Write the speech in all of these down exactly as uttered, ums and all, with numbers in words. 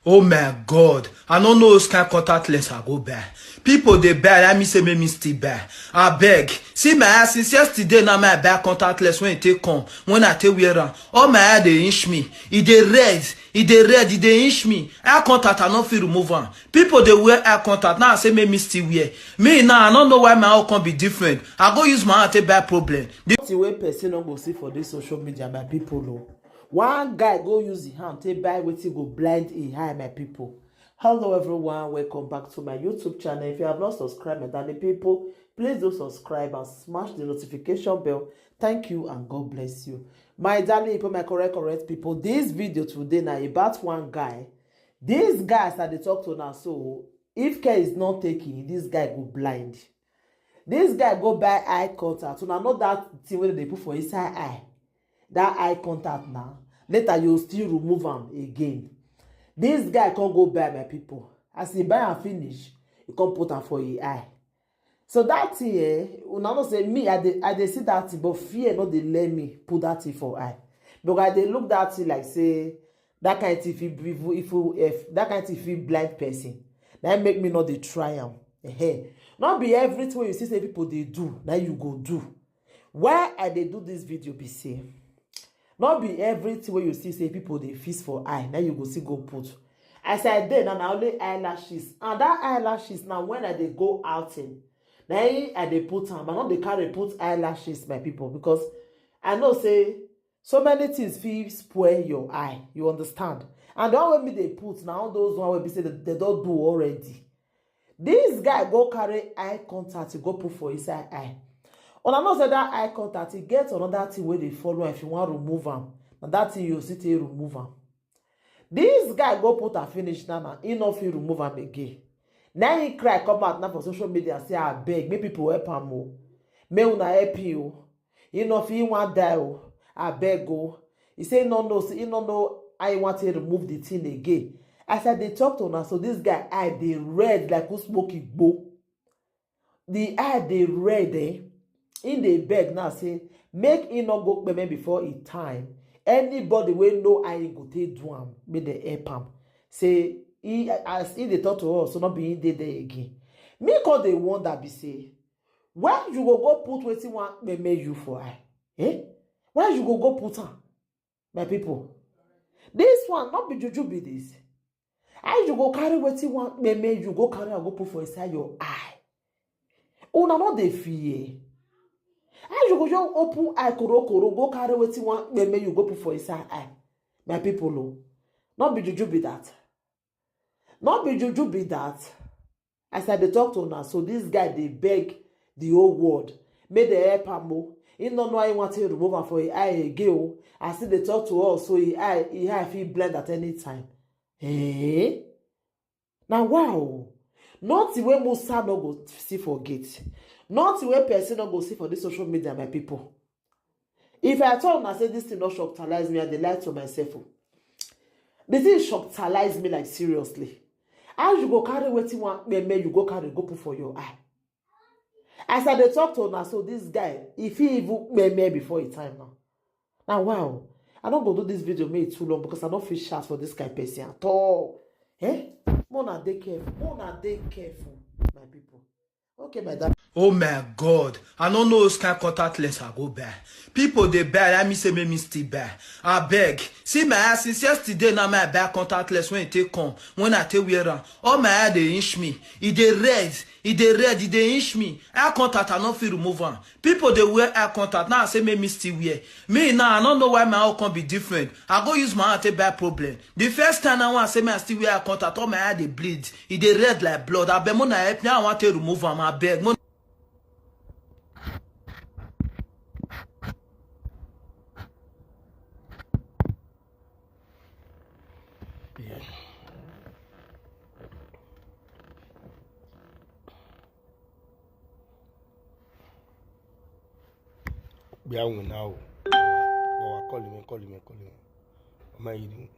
Oh my God, I no know which kind contact lens I go buy. People dey buy, I mean say make me still buy. I beg, see my eye since yesterday now, my buy contact lens when it take come, when I take wear am. All my eye dey inch me, e dey red, e dey red, e dey inch me. Eye contact, I no fit remove am. People dey wear eye contact, now I say make me still wear. Me now, I no know why my own come be different. I go use my hand take buy problem. The thing wey person no go see for this social media, my people o. One guy go use him hand take buy wetin go blind him eye, my people. Hello everyone, welcome back to my YouTube channel. If you have not subscribed, my darling people, please do subscribe and smash the notification bell. Thank you and God bless you. My darling people, my correct, correct people, this video today na about one guy. This guy, as I dey talk to now, so if care is not taken, this guy go blind. This guy go buy eye contact. Una know that thing wey dem dey put for inside eye? That eye contact now. Later, you still remove am again. This guy come go buy, my people. As he buy am finish, he come put am for him eye. So that thing, eh, una know say me, I dey, I dey see that thing, but fear no dey let me put that thing for eye. Because I dey look that thing like say, that kind thing fit be, if, if, if that kind thing fit blind person. That make me not dey try am. Ehen. Not be everything wey you see say people dey do, na you go do. Why I dey do this video be say, not be everything wey you see say people dey fix for eye, na you go see go put. As I dey now, na only eyelashes. And that eyelashes, now when I dey go outing, na him I dey put am. I no dey carry put eyelashes, my people, because I know say so many things fit spoil your eye. You understand? And the one wey me dey put, na all those one wey be say dem, dem don do already. This guy go carry eye contact, he go put for inside eye. Una know say that eye contact, e get another thing wey dey follow am. If you wan remove am, na that thing you see take remove am. This guy go put am finish now, now he no fit remove am again. Now he cry come out now for social media, say, "Abeg, make people help am o. Make una help him o. He no fit, he wan die o. Abeg o." He say he no know, say he no know how he wan take remove the thing again. As I dey talk to una so, this guy eye dey red like who smoke igbo. The eye dey red, eh? He dey beg now say make he no go kpeme before him time. Anybody wey know how he go take do am, make dem help am. Say he, as he dey talk to us, so no be him dey there again. Me come dey wonder be say, why you go go put wetin wan kpeme you for eye? Eh? Why you go go put am? My people, this one no be juju be this. How you go carry wetin wan kpeme you, go carry am go put for inside your eye? Una no dey fear? How you go just open eye korokoro, go carry wetin wan kpeme you, go put for inside eye? My people o, no be juju be that. No be juju be that. As I dey talk to una so, this guy dey beg the whole world make dem help am o. He no know how he wan take remove am for him eye again o. As he dey talk to us so, him eye, him eye fit blind at any time. Eh? Na wow. Nothing wey Musa no go see for gate. Nothing wey person no go see for this social media, my people. If I tell una say this thing no shocktalize me, I dey lie to myself o. The thing shocktalize me, like, seriously. How you go carry wetin wan kpeme, you go carry go put for your eye? As I dey talk to una so, this guy, if he even kpeme before him time now. Now, wow. I no go do this video make e too long because I no fit shout for this kind person at all. Eh? Make una dey careful. Make una dey careful, my people. Okay, my dad. Oh my God, I no know which kind contact lens I go buy. People dey buy, I mean say make me still buy. I beg, see my eye since yesterday now, my buy contact lens when it take come, when I take wear am. All my eye dey inch me, e dey red, e dey red, e dey inch me. Eye contact, I no fit remove am. People dey wear eye contact, now I say make me still wear. Me now, I no know why my own come be different. I go use my hand take buy problem. The first time now, I say make I still wear eye contact, all my eye dey bleed. E dey red like blood. Abeg, make una help me. I wan take remove am. Abeg, make Bia nwena o. Wa call me, call me, call me. Mama yi.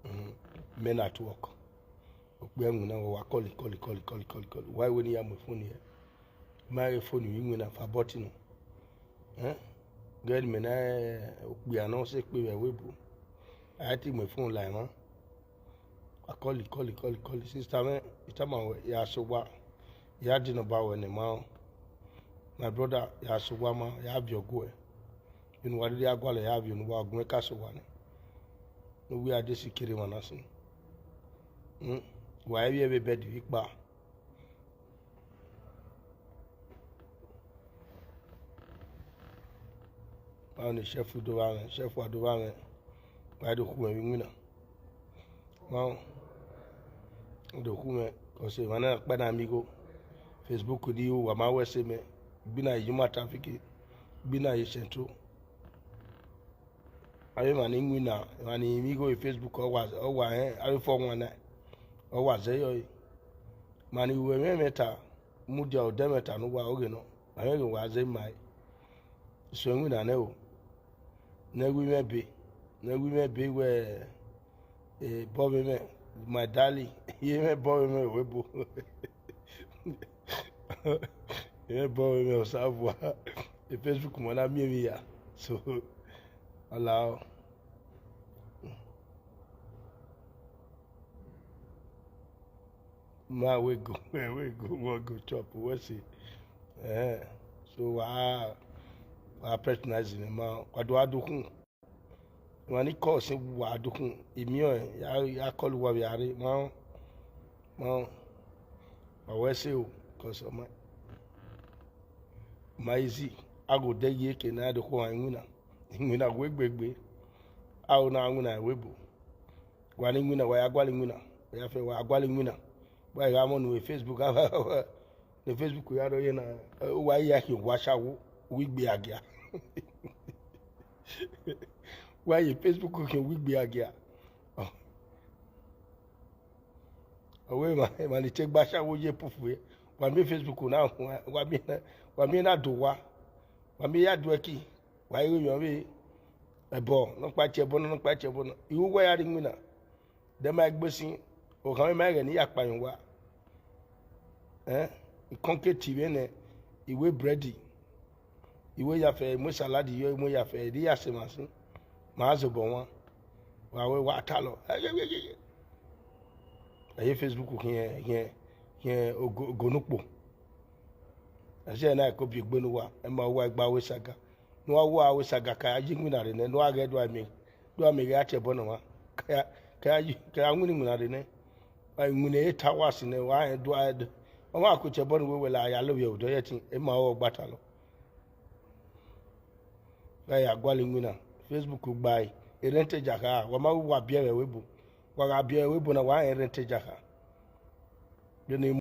Mm, men at work. Bia nwena, wa call, call, call, call, call, call. Why when you have my phone here? My phone, you nwena for button. Eh? Get me na, bia no se pe we bu. I take my phone line, man. I call it, call it, call it, call it. Sister, man, you tell me, yeah, so what? Yeah, didn't know about when the man. My brother, yeah, so what, man? You have your go. You know what they are going to have, you know what, go make us one. No, we are this kiri man, I say. Hmm? Why have you ever bet the big bar? Báwo ni ṣẹ́fù tó bá rẹ̀, ṣẹ́fù àdó bá rẹ̀, báyìí tó kú ẹ̀ wí mìíràn. Báwo ló kú mẹ́, kò sí ìwà náà pẹ́ náà mi kó. Facebook ni ó wà máa wẹ̀ sí mẹ́, gbínà yìí má tàfíkì, gbínà yìí ṣẹ̀ntó. Abe mani ngwina, mani mi go Facebook, owa, owa, eh, abe fo ngwana, owa zeyo. Mani we me meta, mudia o de meta no wa oge no. Abe go wa ze mai. So ngwina ne o. Ne wi me be, ne wi me be we, eh, bo me me, my darling. Ye me bo me me we bo. Ye bo me me o sa vwa. E Facebook mo na mi mi ya. So, allow. Ma we go, we go, we go chop, we see. Eh, so wa, wa patronize ni ma, kwa do adukun. Wani call si wa adukun. Imi o, ya, ya call wa bi are, ma, ma, ma we see o, cause ma, ma easy. I go there ye ke na do ko ngwina. Ngwina we gbegbe. A o na ngwina we bo. Gwani ngwina, wa ya gwali ngwina. Wa ya fe wa ya gwali ngwina. Wa ya mo nu Facebook, ne Facebook ya do ye na, eh, wa ya ki wa sha wo, wi gbe agia. Wa ye Facebook ki wi gbe agia. Oh. Owe ma, ma ni te gba sha wo ye pufu ye. Wa mi Facebook na, wa mi na, wa mi na do wa. Wa mi ya do ki. Wa yo yo we. Ebo, no pa che bo, no pa che bo. Iwu wa ya ri ngwina. De ma gbesi, o kan ma ga ni ya pa yin wa. Eh? Ikonke ti be ne, iwe bread. Iwe ya fe, mo salad yo, mo ya fe, di ya se ma sin. Ma zo bo won. Wa we wa ta lo. Aye Facebook kin yen, yen, yen ogo, ogo nupo. Ase na ko bi gbe nu wa, e ma wa gba we saga. No wa wa we saga ka aji ngwina re ne, no wa ge do ami. Do ami ge ache bo no wa. Ka, ka aji, ka ngwini ngwina re ne. Wa ngwini e ta wa si ne, wa e do a do. O ma ko che bo no we we la ya lo ye o do ye tin, e ma o gba ta lo. Wa ya gwali ngwina. Facebook gba e. E rent jaka, wa ma wa bi e we bo. Wa ga bi e we bo na wa e rent jaka. Your name.